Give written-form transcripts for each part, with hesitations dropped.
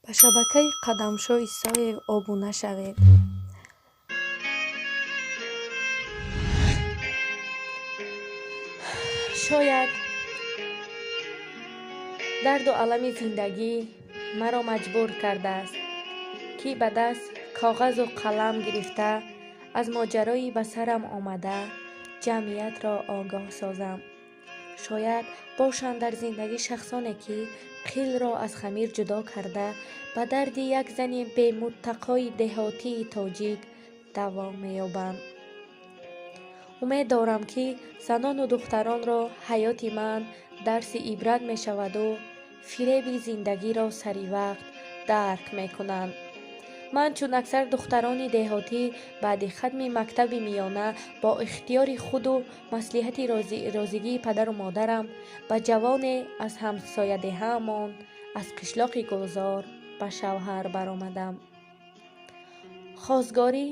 Ба шабакаи Қадамшо Исоев обуна шавед. Шояд дарду алами зиндагӣ маро маҷбур кардааст, ки ба даст коғазу қалам гирифта аз моҷарои ба сарам омада ҷамъиятро огоҳ созам. Шояд бошанд дар зиндагӣ шахсоне, ки қилро аз хамир ҷудо карда ба дарди як зани бемуттақои деҳотии тоҷик давом меёбанд. Умед дорам, ки занону духтаронро ҳаёти ман дарси ибрат мешаваду фиреби зиндагиро сари вақт дарк мекунанд. Ман чун аксар духтарони деҳотӣ баъди хатми мактаби миёна бо ихтиёри худу маслиҳати розигии падару модарам ба ҷавоне аз ҳамсоядеҳаамон аз қишлоқи Гулзор ба шавҳар баромадам. Хостгорӣ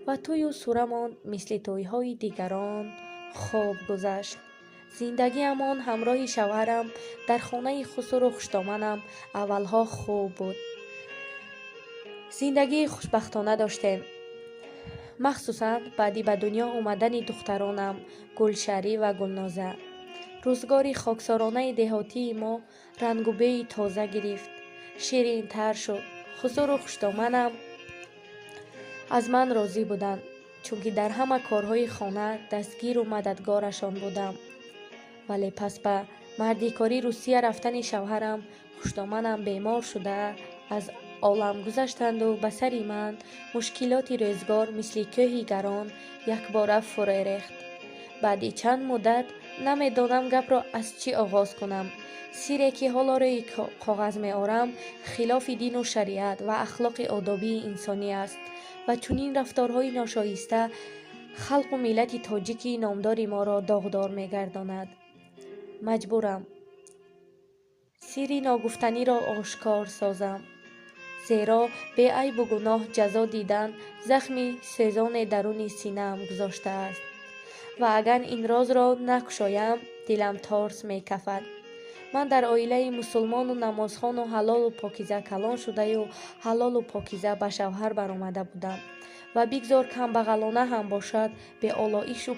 ва тӯю сурамон мисли тӯйҳои дигарон хуб гузашт. Зиндагиамон ҳамроҳи шавҳарам дар хонаи хусуру хуштоманам аввалҳо хуб буд. Зиндагии хушбахтона доштем. Махсусан баъди ба дунё омадани духтаронам Гулшарӣ ва Гулноза. Рӯзгори хоксоронаи деҳотии мо рангу бӯи тоза гирифт, ширинтар шуд. Хусуру хуштоманам аз ман розӣ буданд, чунки дар ҳама корҳои хона дастгиру мададгорашон будам. Вале пас ба мардикорӣ Русия рафтани шавҳарам, хуштоманам бемор шуда аз олам гузаштанду ба сари ман мушкилоти рӯзгор мисли кӯҳи гарон якбора фурӯ рехт. Баъди чанд муддат намедонам гапро аз чӣ оғоз кунам. Сире, ки ҳоло рӯи коғаз меорам, хилофи дину шариат ва ахлоқи одобии инсонӣ аст ва чунин рафторҳои ношоиста халқу миллати тоҷики номдори моро доғдор мегардонад. Маҷбурам сирри ногуфтаниро ошкор созам, зеро беайбу гуноҳ ҷазо дидан захми сӯзоне даруни синаам гузоштааст ва агар ин розро накушоям, дилам торс мекафад. Ман дар оилаи мусулмону намозхону ҳалолу покиза калон шудаю ҳалолу покиза ба шавҳар баромада будам ва бигзор камбағалона ҳам бошад, беолоишу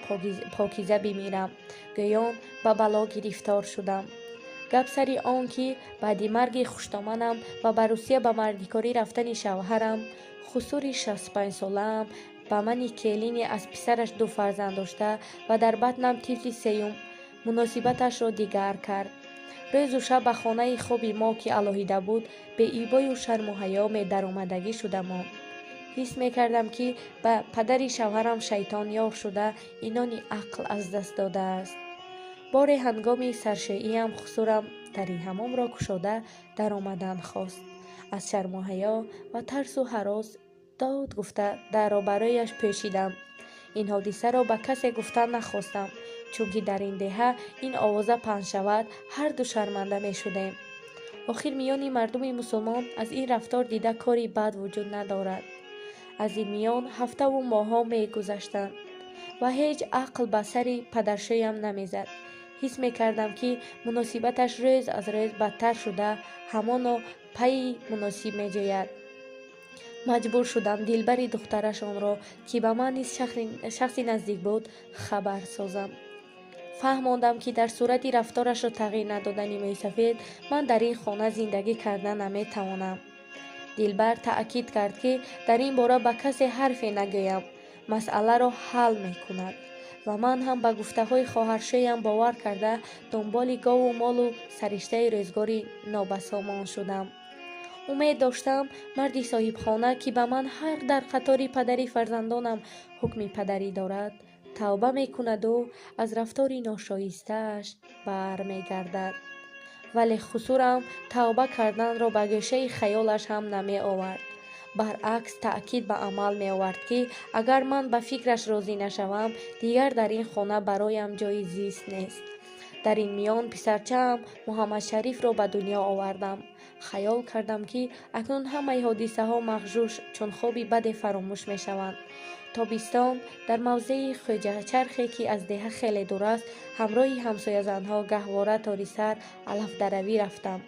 покиза бимирам, гӯён ба бало гирифтор шудам. Гап сари он, ки баъди марги хуштоманам ва ба Русия ба мардикорӣ рафтани шавҳарам, хусури 65-солаам ба мани келине аз писараш ду фарзанд дошта ва дар батнам тифли сеюм муносибаташро дигар кард. Рӯзу шаб ба хонаи хоби мо, ки алоҳида буд, беибою шарму ҳаё медаромадагӣ шуда монд. Ҳис мекардам, ки ба падари шавҳарам шайтон ёр шуда инони ақл аз даст додааст. Боре ҳангоми саршӯиям хусурам дари ҳамомро кушода даромадан хост. Аз шарму ҳаё ва тарсу ҳарос дод гуфта дарро барояш пӯшидам. Ин ҳодисаро ба касе гуфтан нахостам, чунки дар ин деҳа ин овоза паҳн шавад, ҳарду шарманда мешудем. Охир миёни мардуми мусулмон аз ин рафтор дида кори бад вуҷуд надорад. Аз ин миён ҳафтаву моҳҳо мегузаштанд ва ҳеҷ ақл ба сари падаршӯям намезад. Ҳис мекардам, ки муносибаташ рӯз аз рӯз бадтар шуда ҳамоно пайи муносиб меҷӯяд. Маҷбур шудам дилбари духтарашонро, ки ба ман низ шахси наздик буд, хабар созам. Фаҳмондам, ки дар сурати рафторашро тағйир надодани мӯйсафед ман дар ин хона зиндагӣ карда наметавонам. Дилбар таъкид кард, ки дар ин бора ба касе ҳарфе нагӯям, масъаларо ҳал мекунад. Ва ман ҳам ба гуфтаҳои хоҳаршӯям бовар карда дунболи гову молу сариштаи рӯзгори нобасомон шудам. Умед доштам, марди соҳибхона, ки ба ман ҳар дар қатори падари фарзандонам ҳукми падарӣ дорад, тавба мекунаду аз рафтори ношоистааш бармегардад. Вале хусурам тавба карданро ба гӯшаи хаёлаш ҳам намеовард. Баръакс, таъкид ба амал меовард, ки агар ман ба фикраш розӣ нашавам, дигар дар ин хона бароям ҷои зист нест. Дар ин миён писарчаам Муҳаммадшарифро ба дунё овардам. Хаёл кардам, ки акнун ҳамаи ҳодисаҳо мағжуш чун хоби баде фаромӯш мешаванд. Тобистон дар мавзеи Хӯҷачархе, ки аз деҳа хеле дур аст, ҳамроҳи ҳамсоязанҳо гаҳвора тори сар алафдаравӣ рафтам.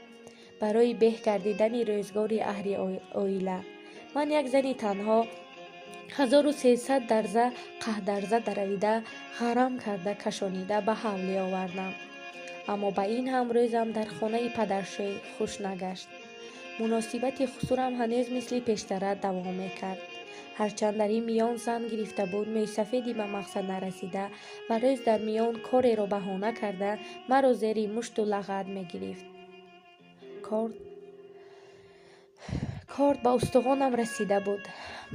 Барои беҳ гардидани рӯзгори аҳли оила ман, як зани танҳо, 1300 дарза қаҳдарза даравида, ғарам карда, кашонида ба ҳавлӣ овардам. Аммо ба ин ҳам рӯзам дар хонаи падаршӯй хуш нагашт. Муносибати хусурам ҳанӯз мисли пештара давом мекард. Ҳарчанд дар ин миён зан гирифта буд, мӯйсафеди ба мақсад нарасида ва рӯз дар миён кореро баҳона карда, маро зери мушту лағат мегирифт. Корд ба устухонам расида буд.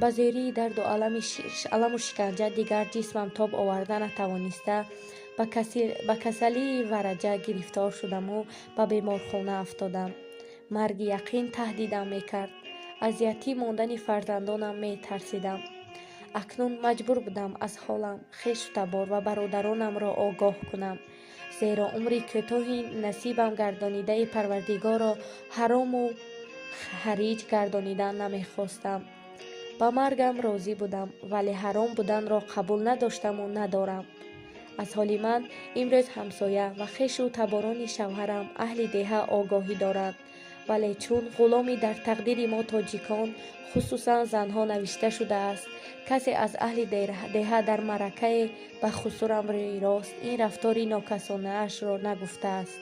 Ба зӯрии дарду аламу шиканҷа дигар ҷисмам тоб оварда натавониста, ба касалии вараҷа гирифтор шудаму ба беморхона афтодам. Марги яқин таҳдидам мекард. Аз ятим мондани фарзандонам метарсидам. Акнун маҷбур будам аз ҳолам хешу табор ва бародаронамро огоҳ кунам, зеро умри кӯтоҳи насибам гардонидаи Парвардигорро ҳарому ҳариҷ гардонидан намехостам. Ба маргам розӣ будам, вале ҳаром буданро қабул надоштаму надорам. Аз ҳоли ман имрӯз ҳамсоя ва хешу таборони шавҳарам, аҳли деҳа огоҳӣ доранд, вале чун ғуломи дар тақдири мо тоҷикон, хусусан занҳо, навишта шудааст, касе аз аҳли деҳа дар маъракае ба хусурам рӯи рост ин рафтори нокасонаашро нагуфтааст.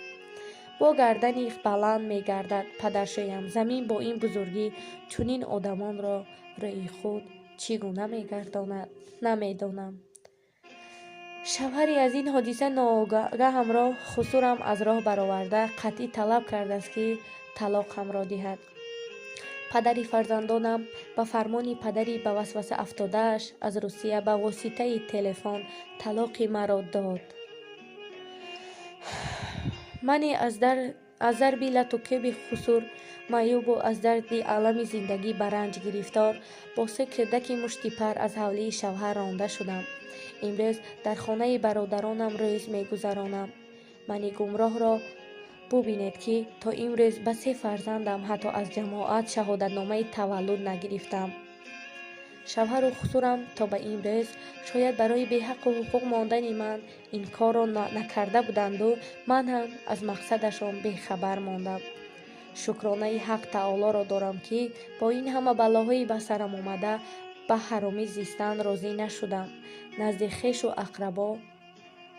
Бо гардани баланд мегардад падаршӯям. Замин бо ин бузургӣ чунин одамонро рӯи худ чӣ гуна мегардонад, намедонам. Шавҳари аз ин ҳодиса ногаҳамро хусурам аз роҳ бароварда, қатъӣ талаб кардааст, ки талоқамро диҳад. Падари фарзандонам ба фармони падари ба васваса афтодааш аз Русия ба воситаи телефон талоқи маро дод. Мане аз зарби лату кӯби хусур маъюбу аз дарди алами зиндагӣ ба ранҷ гирифтор, бо се кӯдаки муштипар аз ҳавлии шавҳар ронда шудам. Имрӯз дар хонаи бародаронам рӯз мегузаронам. Мани гумроҳро бубинед, ки то имрӯз ба се фарзандам ҳатто аз ҷамоат шаҳодатномаи таваллуд нагирифтам. Шавҳару хусурам то ба имрӯз шояд барои беҳаққу ҳуқуқ мондани ман ин корро накарда буданду ман ҳам аз мақсадашон бехабар мондам. Шукронаи Ҳақ Таолоро дорам, ки бо ин ҳама балоҳои ба сарам омада ба ҳаромӣ зистан розӣ нашудам. Назди хешу ақрабо,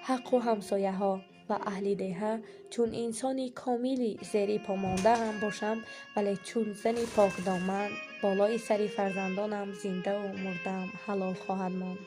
ҳаққу ҳамсояҳо ва аҳли деҳа чун инсони комили зери по мондаам бошам, вале чун зани покдоман болои сари фарзандонам зиндаву мурдаам ҳалол хоҳад монд.